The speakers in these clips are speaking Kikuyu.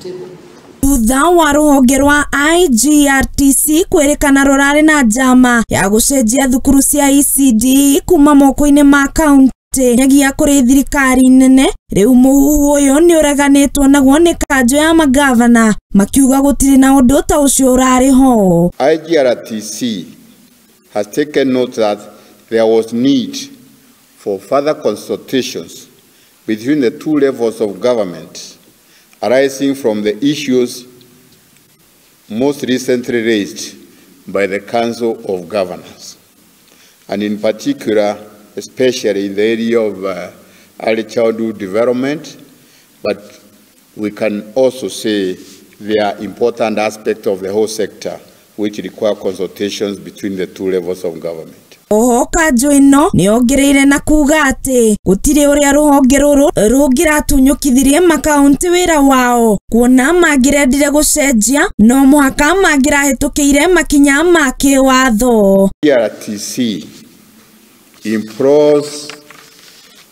table. Thutha wa rũhonge rwa IGRTC kwĩrĩkana rũrarĩ na njama ya gũcenjia thukuru cia ECD kuma moko-inĩ ma kaunti nyagia kũrĩ thirikari nene, rĩu mũhuhu ũyũ nĩ ũreganĩtwo naguo nĩ kanjũ ya magavana makiuga gũtirĩ na ũndũ ta ũcio ũrarĩ ho. IGRTC has taken note that there was need for further consultations between the two levels of government arising from the issues most recently raised by the Council of Governors, and in particular, especially in the area of early childhood development, but we can also say they are important aspects of the whole sector which require consultations between the two levels of government. Oho kanjũ ĩno nĩyongereire na kuga atĩ gũtirĩ ũrĩa rũhonge rũrũ rũngĩratunyũkithirie makaunti wĩra wao kuona mangĩrendire gũcenjia no mũhaka mangĩrahĩtũkĩire makinya ma kĩwatho. IGRTC implores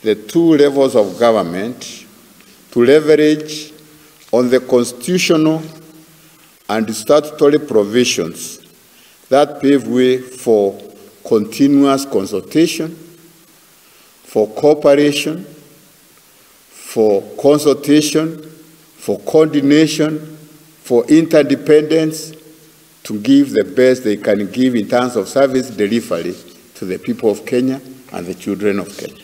the two levels of government to leverage on the constitutional and statutory provisions that pave way for continuous consultation, for cooperation, for consultation, for coordination, for interdependence, to give the best they can give in terms of service delivery to the people of Kenya and the children of Kenya.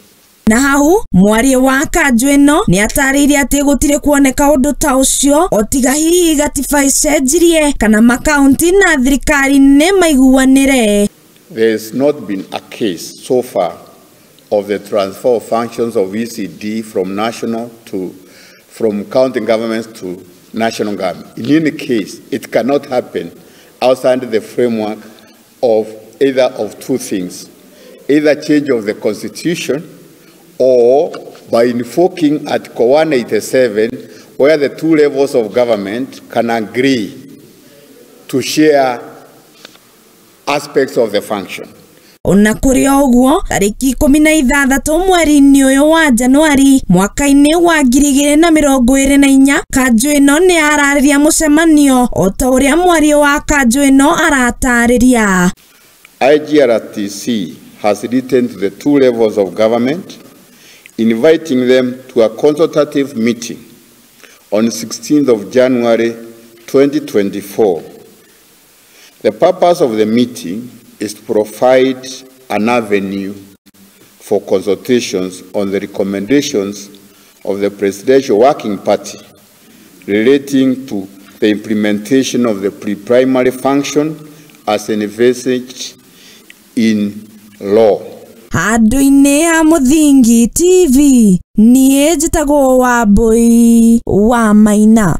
Na hau mwaria wa kanjũ ĩno nĩ atarĩirie atĩ gũtirĩ kuoneka ũndũ ta ũcio o tiga hihi gatiba icenjirie kana makaunti na thirikari nĩ maiguanĩre. There has not been a case so far of the transfer of functions of ECD from county governments to national government. In any case, it cannot happen outside the framework of either of two things, either change of the constitution or by invoking Article 187, where the two levels of government can agree to share aspects of the function. Ona kũrĩ o ũguo, tarĩki 16 mweri-inĩ ũyũ wa Januari mwaka-inĩ wa 2024, kanjũ ĩno nĩ yararĩria mũcemanio o ta ũrĩa mwario wa kanjũ ĩno aratarĩria. IGRTC has written to the two levels of government, inviting them to a consultative meeting on 16th of January 2024. The purpose of the meeting is to provide an avenue for consultations on the recommendations of the Presidential Working Party relating to the implementation of the pre-primary function as envisaged in law. Handũ-inĩ ha Mũthingi TV, niĩ njĩtagwo Wambui wa Maina.